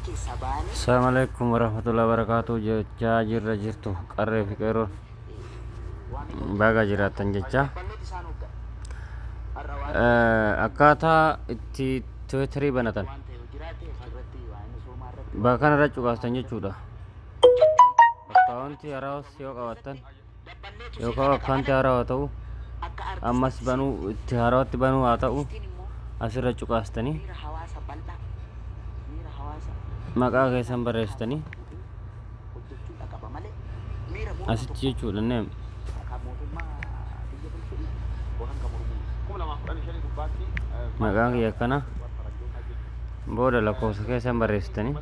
Assalamu alaikum warahmatullahi wabarakatuh jechaa jirra jirtu qarree fi qeerroon baga jiraattan jecha. Akkaataa itti Twitterii banatan bakka kanarra cuqaastan jechuudha. Akkaawuntii haarawas yoo qabaattan yookaan akkaawuntii haarawaa ta'u ammas banuu itti haarawatti banuu haa ta'u asirra cuqaastanii maqaa keessan barreessitanii asitti jechuudha. Name maqaan kiyya akkana, booda lakkoofsa keessan barreessitanii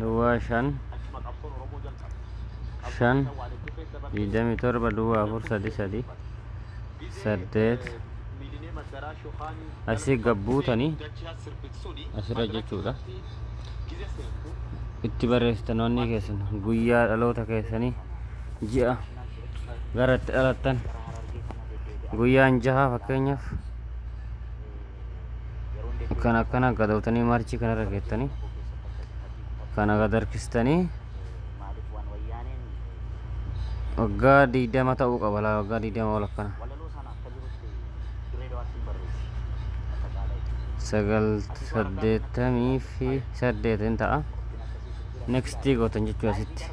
055 27 04 3 3 8 asii gabbuutanii asirra jechuudha. Itti barreessitan wanni keessan, guyyaa dhaloota keessanii, ji'a gara itti dhalattan, guyyaan jaha fakkeenyaaf kan akkana gadawtanii March kanarra keettanii kana gad harkistanii waggaa 20 ta'uu qaba laa, waggaa 20 ol akkana 988 hin ta'a. Next gootan jechuu asitti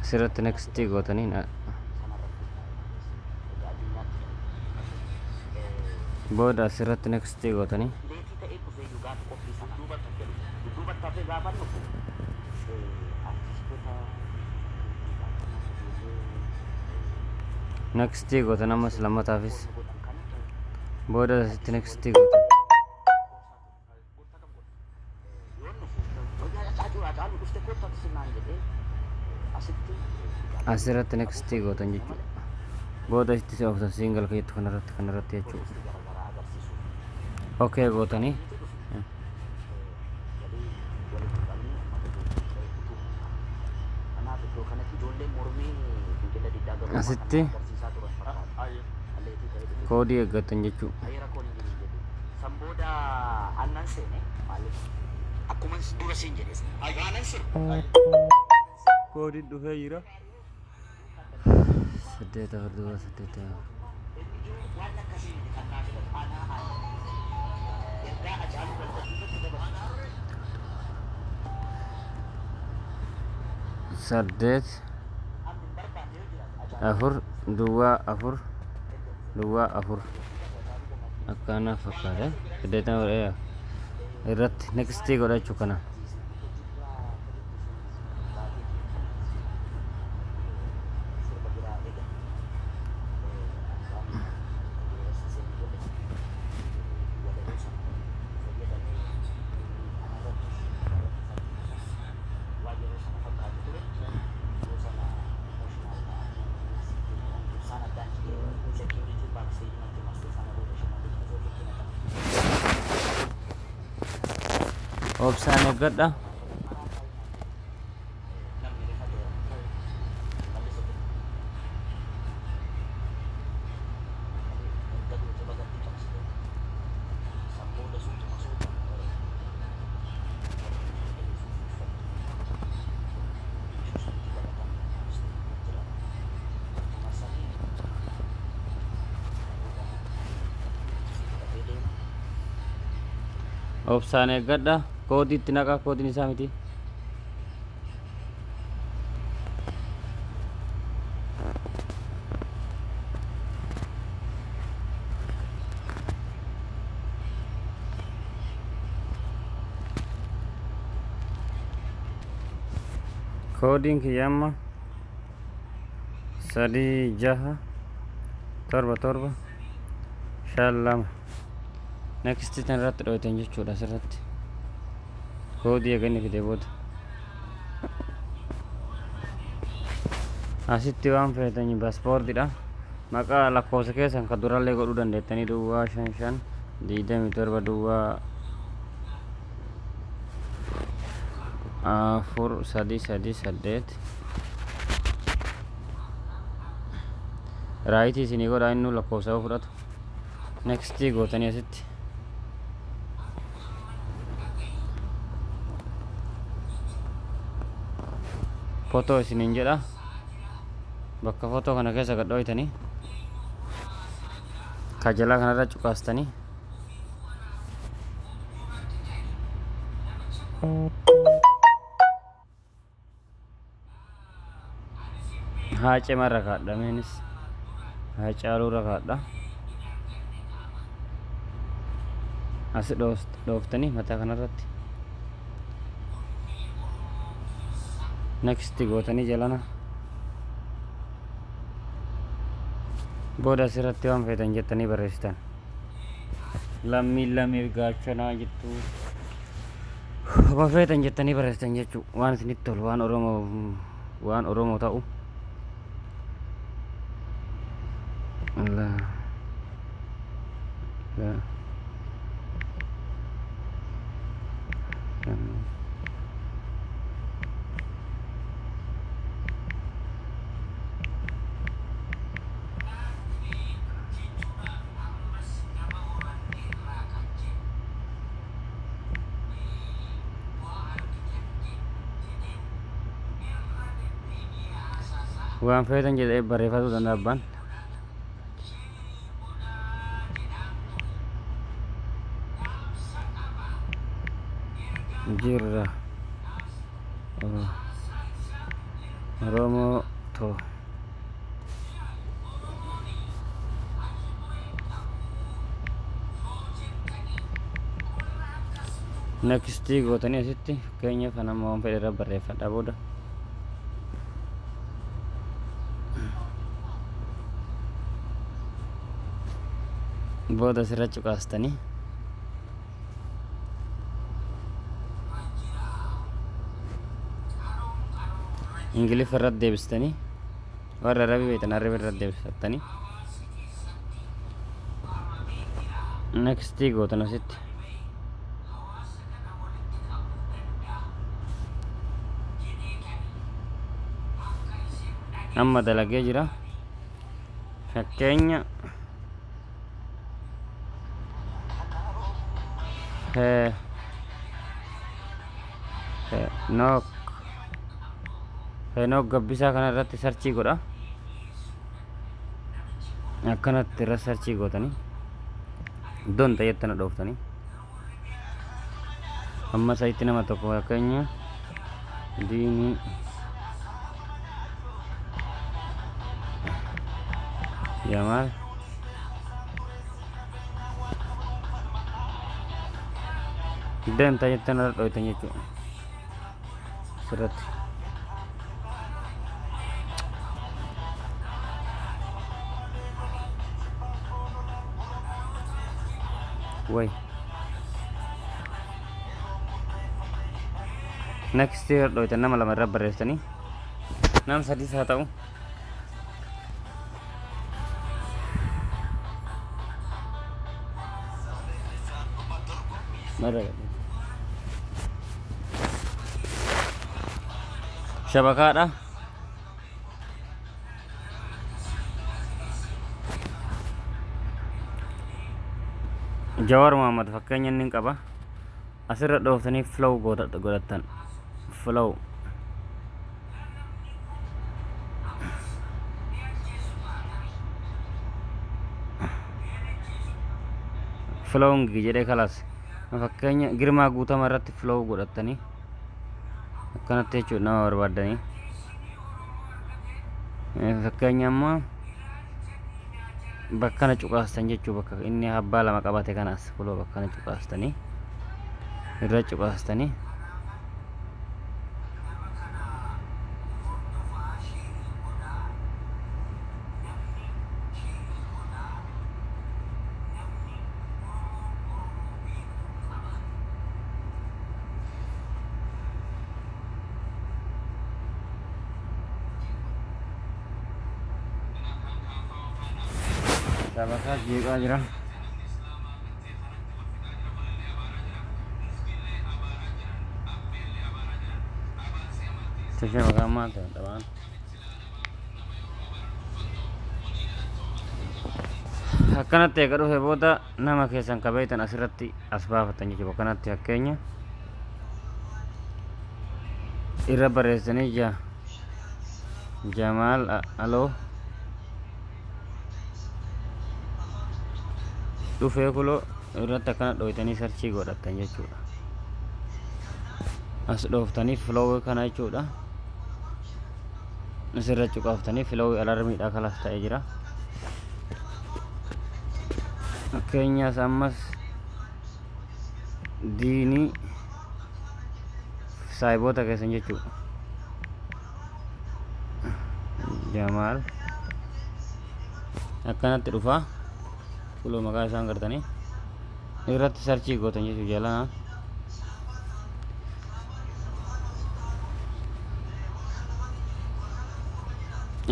asirratti next gootanii booda asirratti next gootanii. Leetii ta'ee dhufeeyyuu gaafa qophii sana dudduubatti hafee gaafa dhufu artistoota Next gootan ammas lammataafis, booda asitti next gootan. Yoon dhufu Hacaaluu dhufte kottu ati sinnaan jedhee asitti Asirratti next gootan jechuudha. Booda itti si ooftan single keettu kanarratti jechuudha. Garaagaraa agarsiisuuf Okay gootanii galii walitti qabnee uummata keenya utuu. Kanaaf iddoo kanatti ijoolleen mormii fincila diddaa gabrummaa Asitti kana agarsiisaa turan fakkaata. Aleetii ta'ee dhufe. Koodii eeggattan jechuudha. Ayee, rakkoon hin jiru jedhu. San booda annan seene, maaliif akkuma dura siin jedhe waanan sirbu. Koodiin dhufee jira. 8 4 0 8 4. Waan akkasii miti kan naa filatu anaa ana. Ergaa Hacaaluu waltajjii irratti dabarsu. 8 Amma hin barbaanne yoo jiraate Hacaaluu 4 0 4 0 4 akkana fakkaata. 8 4 irratti next godhachuu kana. Sirba biraa eega waan godhe walaloo sana fayyadamee anarrattis waan yeroo sana fakkaatu ture. Yeroo sana emotional ta'anii ibsaan addaan citee security backstage natti marsee, sana booda shimallis dhufee ofitti naqame. Obsaan eeggadha. Namni rifateera. Shimallis ofitti erga duute bagatti cabsite. San booda suutuma suuta warri baratan jira marsanii fudhatee deema. Obsaan eeggadha. Koodii itti naqaa, koodiin isaa miti. Koodiin kiyya amma 3 6 7 7 5 2. Next tan irratti dhoytan jechuudha asirratti. Koodii eega inni fide booda. Asitti waan feetanii paaspoortiidha. Maqaa lakkoofsa keessan kan durallee godhuu dandeettanii 055 27 0 4 3 3 8 right isinii godhaa, innuu lakkoofsa yoo fudhatu. Next gootanii asitti. Footoo isiniin jedha. Bakka footoo kana keessa gad dhooytanii kajalaa kanarra cuqaastanii Haacema irra kaadha, meenis Haacaaluu irra kaadha. Asi dhooftanii mataa kanarratti next gootanii jalana booda asirratti waan feetan jettanii barreessitan. Lammii lammiif gaachanaa jettu, waan feetan jettanii barreessitan jechuu, waan isinitti tolu, waan Oromoo, waan Oromoo ta'u. La la waan feetan jedhee barreeffatuu danda'a abbaan. Jirra Oromoo too next gootanii asitti fakkeenyaaf nama waan fedhe irra barreeffadha. Booda booda asirra cuqaastanii Ingiliffa irratti deebistanii, warra Arabii beektan Arabii irratti deebifattanii next gootan asitti. Amma dalagee jira. Fakkeenya Henook, Henook Gabbisaa kana irratti search godha. Akkanatti irra search gootanii iddoon ta'etti na dhooftanii amma sa'itti nama tokko, fakkeenya Diinii Jamaal iddoon ta'etti na dhooftan jechuudha asirratti. Way next irra dhooftan, nama lama irra barreessitanii, nama sadis haa ta'u. Marra shabakaadha. Jawar Muhammad fakkeenya inni qaba. Asirra dhooftanii follow godhattan, follow following jedhee kalaas. Fakkeenya Girmaa Guutama irratti follow godhattanii akkanatti jechuudha nama barbaaddanii. Fakkeenya ammoo bakka kana cuqaastan jechuu, bakka inni abbaa lama qabate kanaas follow bakka kana cuqaastanii, irra cuqaastanii shabakaa jeeqaa jira. Shabakaa maal ta'e dhabaan. Akkanatti eega dhufe booda nama keessan kabeeytan asirratti as baafatan jechuudha. Akkanatti fakkeenya irra barreessanii jira. Jamaal aloo dhufee kuloo irratti akkana dhooytanii search godhattan jechuudha. As dhooftanii follow kana jechuudha. Asirra cuqaaftanii follow alarmiidha kalas ta'ee jira. Fakkeenyaas ammas diinii saayiboota keessan jechuudha. Jamaal akkanatti dhufa, kuloo maqaa isaan gartanii irratti search gootan jechuu jalana.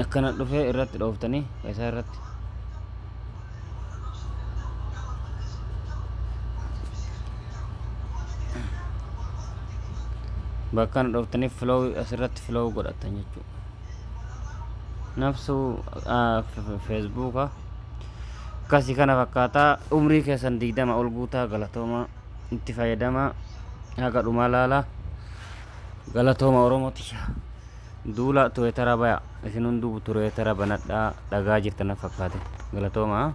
Akkana dhufee irratti dhooftanii isaa irratti bakka kana dhooftanii follow asirratti follow godhatan jechuudha. Nafsuu Facebooka akkasii kana fakkaataa. Umrii keessan 20 ol guutaa. Galatooma, itti fayyadama, haga dhumaa laalaa. Galatooma. Oromooti duula Twitter baya. Isin hunduu Twitter banadhaa, dhagaa jirtan fakkaate. Galatooma.